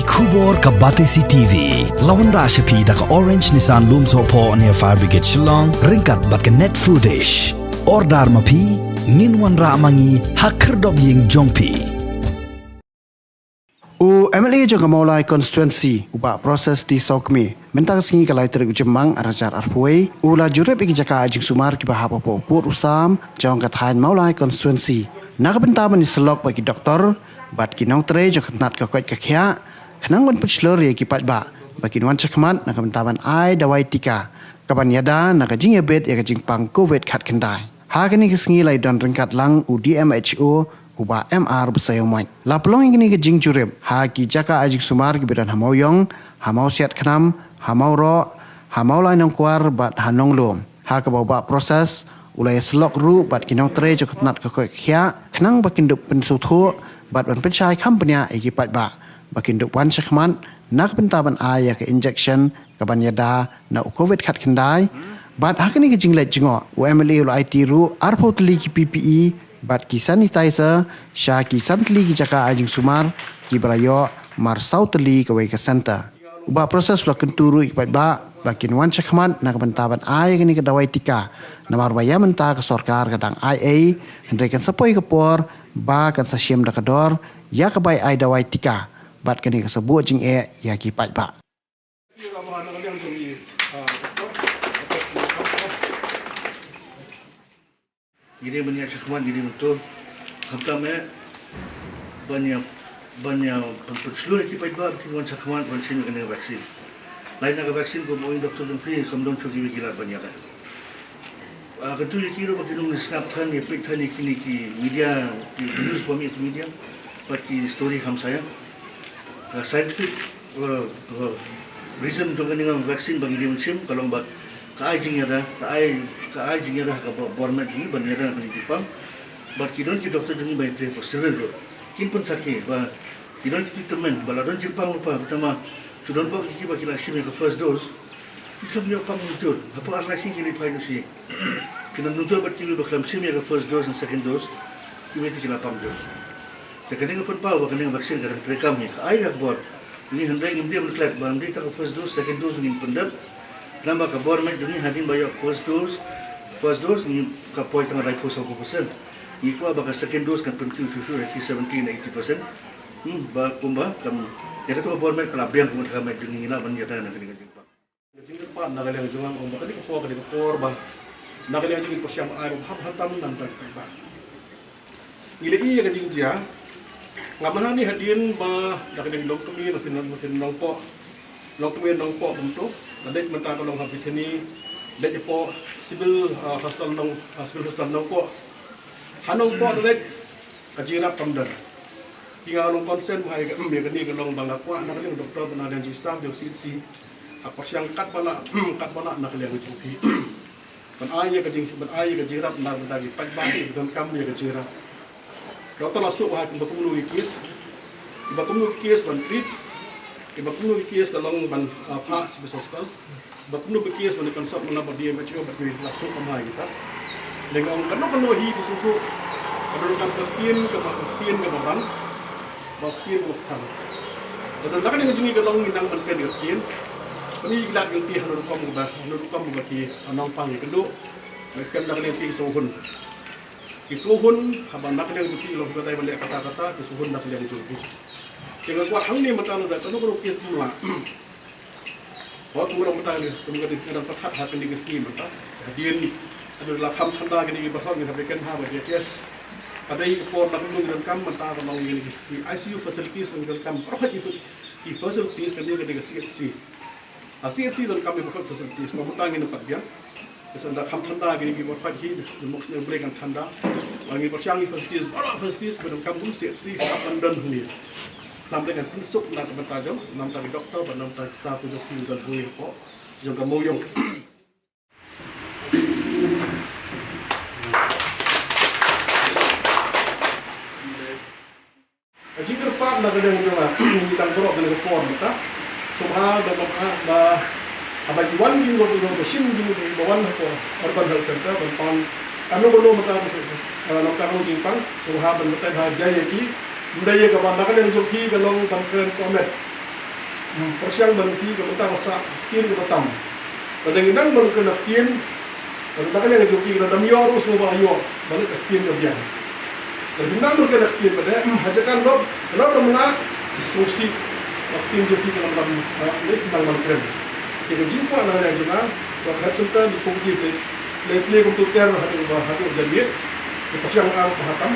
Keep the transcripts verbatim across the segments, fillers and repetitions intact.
Khubor ka Batesi T V la wanrah sha phi da ka Orange Nissan Lumsohphoh near Fire Brigade Shillong ryngkat bad ka Net Foodish. Order ma phi, ngin wanrah ma ngi ha khyrdop ïing jong phi. U M L A jong ka Mawlai Constituency, u Bah Proses T Sawkmie, mynta ka sngi ka lai tarik u Jymmang ar hajar arphew wei, u la jurip ïa ki jaka ai jingsumar kiba hap hapoh pud u sam jong ka thaiñ Mawlai Constituency na ka bynta ban ïasyllok bad ki doktor bad ki nongtrei jong ka tnat ka koit ka khiah, khnang ban pynshlur ïa ki paidbah ba kin wan shakhmat na ka bynta ban ai dawai tika kaban ïada na ka jingïabit ïa ka jingpang Covid khatkhyndai. Ha kane ka sngi la ïadon ryngkat lang u D M H O, u Bah M R Basaiawmoit. La pynlong ïa kane ka jingjurip ha ki jaka ai jingsumar kiba don ha Mawïong, ha Mawsiatkhnam, ha Mawroh, ha Mawlai Nongkwar bad ha Nonglum. Ha kaba u Bah Proses u la ïasyllok ruh bad ki nongtrei jong ka tnat ka koit ka khiah khnang ba kin dup pynsngewthuh bad ban pynshai kham bniah ïa ki paidbah ba kin dup wan shakhmat na ka bynta ban ai ïa ka injection kaban ïada na u Covid khatkhyndai. Bad ha kane ka jingleit jngoh, u M L A u la aiti ruh arphew tylli ki P P E bad ki sanitizer sha ki san tylli ki jaka ai jingsumar kiba la ïoh mar saw tylli kawei ka center. U Bah Proses u la kyntu ruh ïa ki paidbah ba kin wan shakhmat na ka bynta ban ai ïa kane ka dawai tika, namar ba ïa mynta ka sorkar ka dang ai ei, hynrei kan sa poi ka por ba kan sa shim da ka dor ïa ka bai ai dawai tika, bad kane ka sa buh jingeh ïa ki paidbah. Ngi dei ban ïa shakhmat, ngi dei ban tur. Khamtam eh ban ïa, ban ïa, ban pynshlur ïa ki paidbah ba kin wan shakhmat ban shim ïa kane ka vaccine. Lait na ka vaccine, kumba ong i doktor jong phi, kam don shuh kiba ki lad ban ïa leh. Ah, kyntu ïa ki ruh ba kin ym sngap than, ïa peit than ïa kine ki media, ki news ba mih ha ki media, bad ki story kham satia. Ka scientific, uh, uh, reason jong kane ka vaccine ba ngi dei ban shim ka long ba ka ai jingïada, ka ai, ka ai jingïada ha ka bo-, bor met jong ngi ban ïada na kane ka jingpang. Bad ki don ki doktor jong ngi ba ïatrei ha perseverance ruh, kin pynsakhi ba ki don ki treatment ba la don jingpang lypa, bad tang ma shu don bok ki ba ki la shim ïa ka first dose. Ki khlem ïoh pang jur, hapoh ar lai sngi ki leit phai noh sha ïing. Ki nang nujor bad kiwei ba khlem shim ïa ka first dose and second dose, kiwei te ki la pang jur. Te kane ka pynpaw ba kane ka vaccine ka dang treikam hi, ka ai ka bor. Ngi hynrei ngim dei ban klet ba ym dei tang ka first dose, second dose ngin pyndep. Namar ka bor met jong ngi hadien ba ïoh first dose, first dose ngi ka poi tang laiphew sawphew percent. Ngi kwah ba ka second dose kan pynkiew shuh shuh ha ki seventy ne eighty percent. Hmm, ba kumba kam, ïa kato ka bor met ka la biang kumta ka met jong ngi, ngi lah ban ïada na kane ka jingpang. Ka jingkyrpad na ka liang jong nga, ong ba kane ka por ka dei ka por ba na ka liang jong ngi pyrshang ai ba hap hap tam na ka bynta ki paidbah. Ngi la ïohi ïa ka jingjia, nga mynta hangne hadien ba na ka liang Longkmie, na ka liang Nongpoh, Longkmie Nongpoh kumto, la leit mynta ka long ha Bethany, leit hapoh Civil, ah, Hospital Nong, ah, Civil Hospital Nongpoh. Ha Nongpoh la leit, ka jingïarap kam don. Te nga long concern bha ïa ka, ïa kane ka long ba nga kwah na ka liang doktor bad na ka liang jong ki staff jong C H C, ha pyrshang katba lah, katba lah na ka liang jong phi, ban ai ïa ka jing, ban ai ïa ka jingïarap na ka bynta ki paidbah kiba donkam ïa ka jingïarap. Doktor la sngewthuh bha kumba kumno ki case, kiba kumno ki case ban treat, kiba kumno ki case ka long ban, ah, phah sha hospital. Ba kumno ba ki case ban consult mynta bad D M H O bad kiwei, la sngewthuh kumba ïa kita. Lei nga ong kano kano hi phi sngewthuh, ka don ka ktien kaba, ka ktien kaba ban, ba ktien kaba kthang. Ka don, la ka dei ka jong ngi ka long ngi nang ban pynïaid ka ktien. Kane ki lad ki lynti ha rukom kaba, ha rukom kaba ki nongpang ki kynduh. Ba skhem na ka liang ki sngewhun. Ki sngewhun, haba na ka liang jong ki long ki batai ban leh kata kata, ki sngewhun na ka liang jong ki. Te nga kwah hangne mynta lada kano kano ki case kumla. Hooid, kumno mynta ngi, kumno ngi dang pyrkhat ha kane ka sngi mynta. Hadien, hadien la kham thanda kine ki baroh ngi hap ïa kem ha ba ïa test. Ka dei ka por ba ngi donkam mynta ka long ïa kine ki I C U facilities ba ngi donkam baroh ki fa-, ki facilities kane ka dei ka C H C. Ha C H C donkam ïa baroh facilities, ba mynta ngin ym pat biang. Te sa da kham thanda kine ki baroh hi, da mok snem Blei kan thanda. Ba ngi pyrshang ïa facilities, baroh facilities ba donkam kum C H C hap ban don hangne. Namar kan pynsuk na ka bynta jong, na ka bynta ki doktor, bad na ka bynta ki staff jong ki don hangne hapoh jong ka Mawïong. Ka jingkyrpad na ka liang jong nga, ngi tang baroh kane ka por mynta. Sngewbha ba, ba, ba, haba ki wan ki nongpynim, ba shim ki nongpynim, ba wan hapoh Urban Health Centre ban pang kano kano mynta, eh, nongkynmaw jingpang, sngewbha ban batai bha jai ïa ki. Ym dei ïa kaba na ka liang jong phi ka long ban kren comment. Pyrshang ban ki ka bynta ka sah ktien ka batam. Lada ngi nang ban kena ktien, lada ka liang jong ki lada ym ïoh ruh sngewbha ïoh ban ka ktien ka biang. Lada ngi nang ban kena ktien ba dei ha jaka lok lok lam na sngewsih ka ktien jong ki ka lam lam lei ki nang ban kren. Ki ka jingkwah na liang jong nga ba ka health center ni pung ji te lei plie kum tu ter haduh ba haduh jan miet. Ki pyrshang ang ba hatam.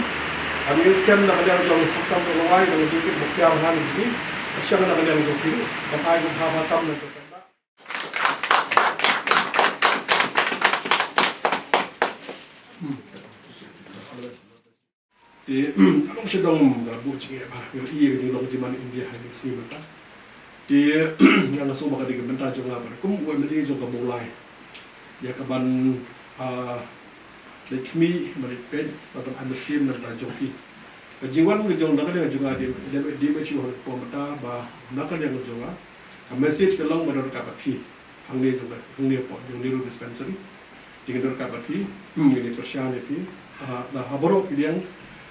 Kami skem na liang jong hatam jong wai na jong ki ba kiar han ki pyrshang na liang jong ki. Ban ai kum ha hatam na jong ki. Te ka long sha dong ka buh jingeh ba ka ïa ka jinglong jingman India ha ka sngi mynta. Te nga nga sngewbha ka dei ka bynta jong nga ba kum u M L A jong ka Mawlai ïa ka ban ah leit khmih ban leit peit ba ban ai mynsiem na bynta jong ki. Ka jingwan ka jong na ka liang jong nga dei dei dei ba shu ha ka por mynta ba na ka liang jong nga ka message ka long ba don ka ba phi. Hangne jong ka hangne pok jong Nehru Dispensary. Dei ka dor ka ba phi, hmm, ngi dei pyrshah ne phi. Ah, na ha baroh ki liang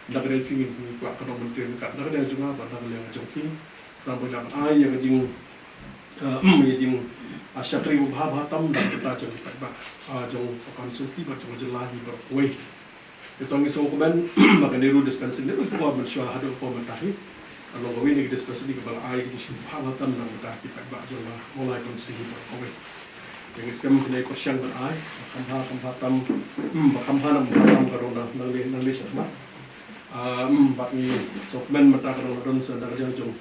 na ka liang phi ngi kwah ka dong ban trei ka na ka liang jong nga ba na ka liang jong phi. Ka dang ba ai ïa ka jing ah, hmm, ïa jing ah, shakri ba bha bha tam na ka bynta jong ki paidbah ah, jong ka constituency ba jong ka jylla hi baroh kawei. Te to ngi sngewkmen ba ka Nehru Dispensary ne ba ka por mynshuwa haduh ka por mynta hi. Ka long kawei na ki dispensary kaba la ai ka jingshim bha bha tam na ka bynta ki paidbah jong ka Mawlai constituency baroh kawei. Te ngi skhem kane pyrshang ban ai ba kham bha kham bha tam, hmm, ba kham bha nam bha tam ka rong nangne nangne shakhmat. Ah, hmm, bad ngi sngewkmen mynta ka rong la don sa na ka liang jong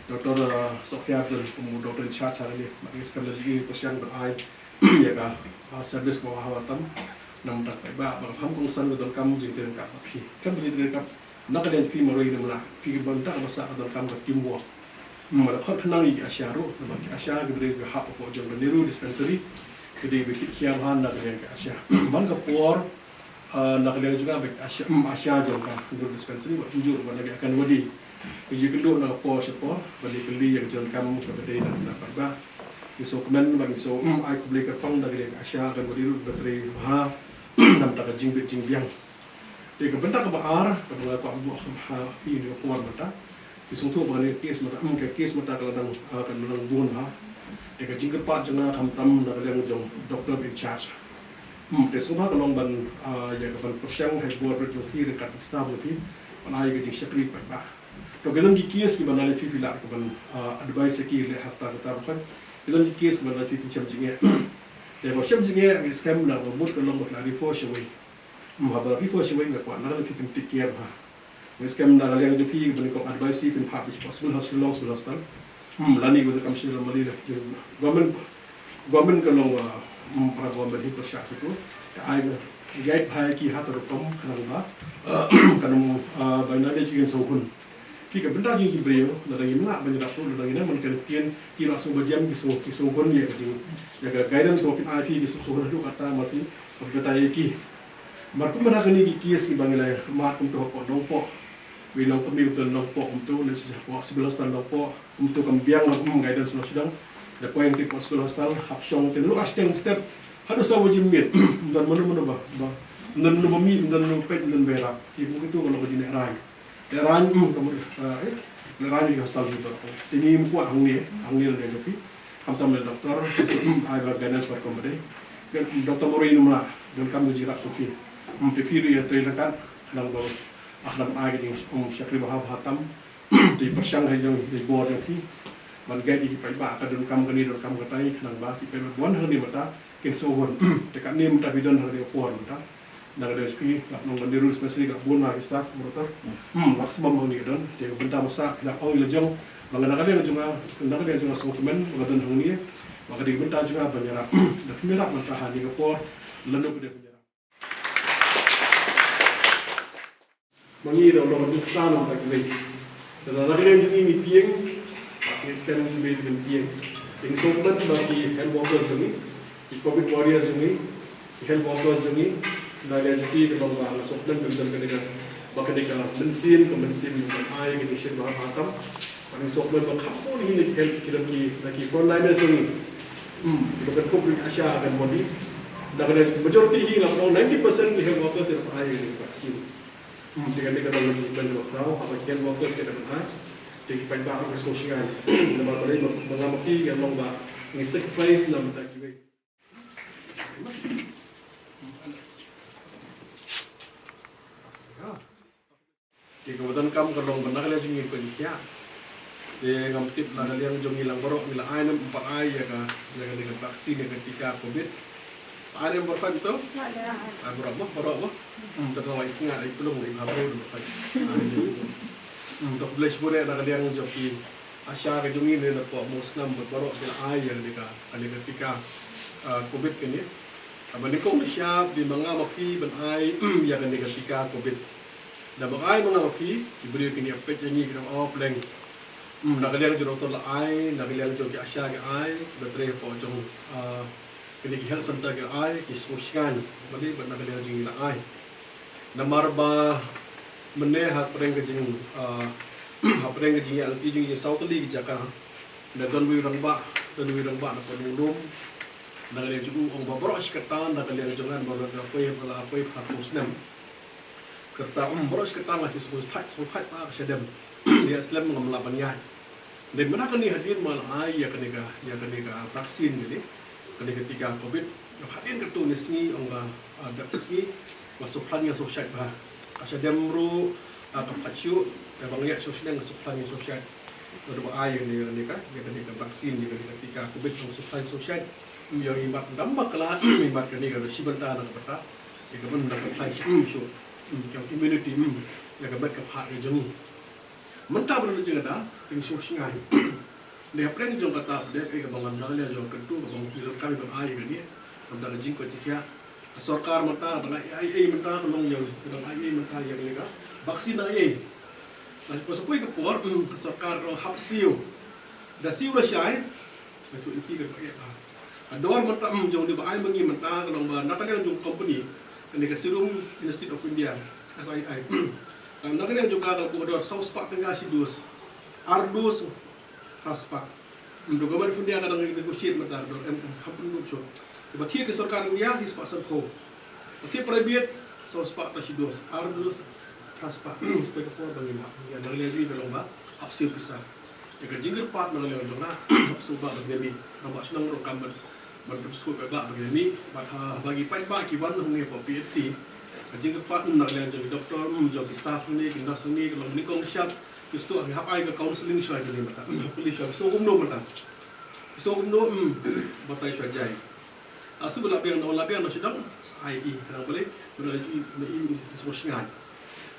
Doctor, ah, Sophia Abdul kum u doctor in charge ha kane. Bad ngi skhem da ngi pyrshang ban ai ïa ka ah, service kaba bha bha tam. Na ka bynta ka paidbah ba ka pham kongsan ka donkam jingtrei ryngkat bad phi. Khlem ka jingtrei ryngkat na ka liang phi marwei ne mla phi ka bynta kaba sah ka donkam ka teamwork. Ma da khot khnang ïa ki ASHA ruh namar ki ASHA ki briew ka hap hapoh jong ka Nehru Dispensary. Ki dei ba ki khia bha na ka liang ki ASHA. Man ka por ah, na ka liang jong ka ba ki ASHA, mm, ASHA jong ka Nehru Dispensary wat jur ba na ka Anganwadi. Ki ju kynduh na ka por sha por ba dei kylli ïa ka jingdonkam kaba dei na ka paidbah. Ngi sngewkmen ba ngi sngew, mm, ai khublei kyrpang na ka liang ASHA Anganwadi ruh ba trei bha na ka bynta ka jingbit jingbiang. Te ka bynta kaba ar kaba nga kwah ban buh ha phi ha kane ka por mynta. Phi sngewthuh ba kane ka case mynta, mm, ka case mynta ka la dang, ah, ka la dang bun ha. Te ka jingkyrpad jong nga khamtam na ka liang jong doctor in charge. Mm, te sngewbha ka long ban, ah, ïa ka ban pyrshang ha i bor bad jong phi ryngkat bad staff jong phi ban ai ka jingshakri paidbah. To ki don ki case kiba na lei phi phi lah ka ban, ah, advice ïa ki leh ha kata kata ba khot. Ki don ki case kiba na lei phi phin shem jingeh. Te ba shem jingeh ngi skhem na ka mut ka long ba la refer shawei. Hmm, haba la refer shawei nga kwah na ka liang phi phin take care bha. Ngi skhem na ka liang jong phi ba nyngkong advice phin phah phi shapoh civil hospital, long civil hospital. Hmm, lane ka kam sha la mali la jong government, government ka long ba, hmm, para government hi pyrshah phi to. Ka ai ka guide bha ïa ki ha ka rukom khnang ba kan ym, ah, ba na de jingin sngewhun. Phi ka bynta jong ki briew, lada ngim lah ban ïarap ruh, lada ngim lah ban kren ktien, ki la sngewbha jem ki sngewhun ïa ka jing, ïa ka guidance ba phin ai phi ki sngewhun haduh katta ma phi, ba phi batai ïa ki. Mar kumba na kane ki case kiba ngi la mad kumto hapoh Nongpoh. Wei long kmie kumto Nongpoh kumto, lehse hapoh Civil Hospital Nongpoh kumto kam biang la kum guidance la sdang. Da poi ngi hapoh Civil Hospital hap shong te naduh shiteng step haduh saw baje miet. Ym don mano mano ba, ba ym don mano ba mih, ym don mano ba peit, ym don ba ïarap. Te kumto ka long ka jingeh rai. Lehrain, mm, ka mut, eh, lehrain ïa ka hospital hi baroh. Te ngim kwah hangne, hangne lane jong phi. Khamtam lane doctor, mm, ai ba guidance bad kumba dei. Doctor Mawrei Numla, donkam ka jingïarap jong phi. Mm, te phi ruh ïa trei ryngkat, khnang ba, ah, khnang ai ka jing, mm, shakri bha bha tam. Te pyrshang ha i jong, ha i bor jong phi. Ban guide ïa ki paidbah ka donkam kane donkam katai, khnang ba ki paidbah ba wan hangne mynta kin sngewhun. Te katne mynta phi don hangne ka por mynta. Na ka dei phi, la nong ban dei rules mesti ka bun na ki staff, motor. Hmm, maximum hangne ka don. Te ka bynta masa phi la ong ïa la jong ba nga na ka dei jong nga, na ka dei jong nga sngewkmen ba nga don hangne. Ba ka dei ka bynta jong nga ban ïarap. Da phi ïarap mynta hangne ka por, lano ka dei ban ïarap. Ma ngi da long nuksa na ka dei. Da na ka dei jong ngi ngi tieng, ngi scan ngi tieng. Ngi sngewkmen ba ki health workers jong ngi, ki covid warriors jong ngi, ki health workers jong ngi, na ka dei jong ki ka long ba nga sngewkmen ba ka dei ka, ba ka dei ka mynsiem, ka mynsiem ka ai ka dei shit ba ha tam. Ba ngi sngewkmen ba kham bun hi na ki health ki dang ki, na ki frontliners jong ngi. Hmm, ba kan kup ri ASHA kan body. Da ka dei majority hi la long ninety percent ki health workers ïa ka ai ka dei vaccine. Hmm, te kane ka dang ban ban ban ban ban ban ban ban ban ban ban ban ban ban ban Ki paidbah ruh ki sngewsih. Namar balei ma nga ma phi ngi long ba ngi sacrifice na bynta kiwei. Te kaba donkam ka long ba na ka liang jong ngi ko ngi khiah. Te ngam tip na ka liang jong ngi lang baroh ngi la ai ne em pat ai ïa ka, ïa kane ka vaccine, ïa ka tika covid. Ai ne em pat to? Ai baroh mo, baroh mo. Hmm, to ka wai snga ai pulung ai baroh mo. Hmm, to khublei shibun na ka liang jong ki ASHA ka jong ngi ne napoh Mawsnam bad baroh ki la ai ïa kane ka, kane ka tika, ah, covid kane. Haba nyngkong shisha dei ma nga ma phi ban ai ïa kane ka tika covid. Da ba ai ma nga ma phi, ki briew kine ïa peit ïa ngi ki dang, oh, pleng. Hmm, na ka liang jong doktor la ai, na ka liang jong ki ASHA ki ai, ba trei hapoh jong, ah, kine ki health center ki ai, ki sngewsih, bad na ka liang jong ngi la ai. Namar ba mynne ha pdeng ka jing, ah, ha pdeng ka jingïaid lynti jong ngi saw tylli ki jaka. Na don uwei u rangbah, don uwei u rangbah na Pynlong Lum. Na ka liang jong u ong ba baroh shi katta, na ka liang jong nga ba la poi, ba la poi ha Mawsnam. Kata, um, baroh shi katta nga shu sngewthuh, sngewthuh ba ka shadem. Ïa slem ngam lah ban ïaid. Dei mynta kane hadien ba la ai ïa kane ka, ïa kane ka vaccine kane. Kane ka tika covid. Hadien katto ne sngi ong ba, ah, dap sngi ba shu phlan ïa shu shait ba. Ka shadem ruh, ah, ka phat shuh, ka bang ïa shu shneng shu phlan ïa shu shait. Ba da ba ai ïa kane, kane ka, ïa kane ka vaccine, ïa kane ka tika covid ong shu phlan shu shait. Ïa i mat dam ba kala, i mat kane ka shi bynta na ka bynta. Ïa ka ban da ka phai shi, mm, shuh. Mm, ka immunity, mm, ïa ka ban ka phah ka jong ngi. Mynta ba da jingada, ring shu shngai. Dei hapdeng jong kata, dei ka ban ngan da ïa jong ka tu, ka ban ki lor ka ban ai ka ni. Mynta ka jingkoit jingkhiah. Ka sorkar mynta, da ai ai mynta, ka long ïa, da ai ai mynta ïa ka ni ka. Vaccine ai ai. Ba sa poi ka por, mm, ka sorkar ka long hap siew. Da siew da shai, Ka tu iti ka ba ïa ka. Ka dor mynta, mm, jong dei ba ai ma ngi mynta ka long ba na ka liang jong company. Kane ka Serum Institute of India, S I I. Ka na ka liang jong ka ka buh dor saw spah tyngka shi dos. Ar dos phra spah. Mm, jong ka Government of India ka dang negotiate mynta dor em, em, kam pynduh shuh. Ba thied ka sorkar India hi spah san phew. Ba thied private saw spah ta shi dos. Ar dos phra spah. Spah ka por ba ngi ma. Ïa na ka liang jong ka long ba hap siew pisa. Ïa ka jingkyrpad na ka liang jong nga, sngewbha ba ngi mih, naba shnong ruh kam ban, ban pynskhem ba ba ngi mih, bad ha, haba ki paidbah ki wan hangne hapoh P H C. Ka jingkyrpad na ka liang jong ki doktor, mm, jong ki staff hangne, ki nurse hangne, ki long nyngkong shap, ki sdang hap ai ka counselling shuwa kine mynta, hap kylli shuwa, ki sngew kumno mynta. Ki sngew kumno, mm, batai shuwa jai. Ah, shu ba la biang, na la biang na shu dang, sa ai i, ka dang balei, ba la i, na i, shu shngai.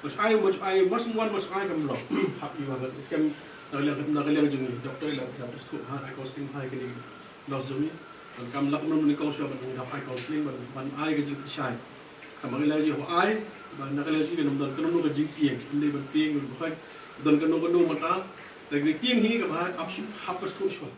Ba shu ai, ba shu ai, ba shu wan, ba shu ai kam long. Hap i wan, skem, na ka liang, na ka liang jong ngi, doktor i la, la pynskhem ha, ai counselling ha, kine, nurse jong ngi. Ban kam lak mynta nyngkong shuwa ban hap ai counselling, ban, ban ai ka jingpynshai. Ka ma ka liang jong ngi ai, ba na ka liang jong ngi, ban don kano kano ka jingtieng, ban dei ban tieng, ban khot, don kano kano mynta, da ka tieng hi, ka ba hap shu, hap pynskhem shuwa.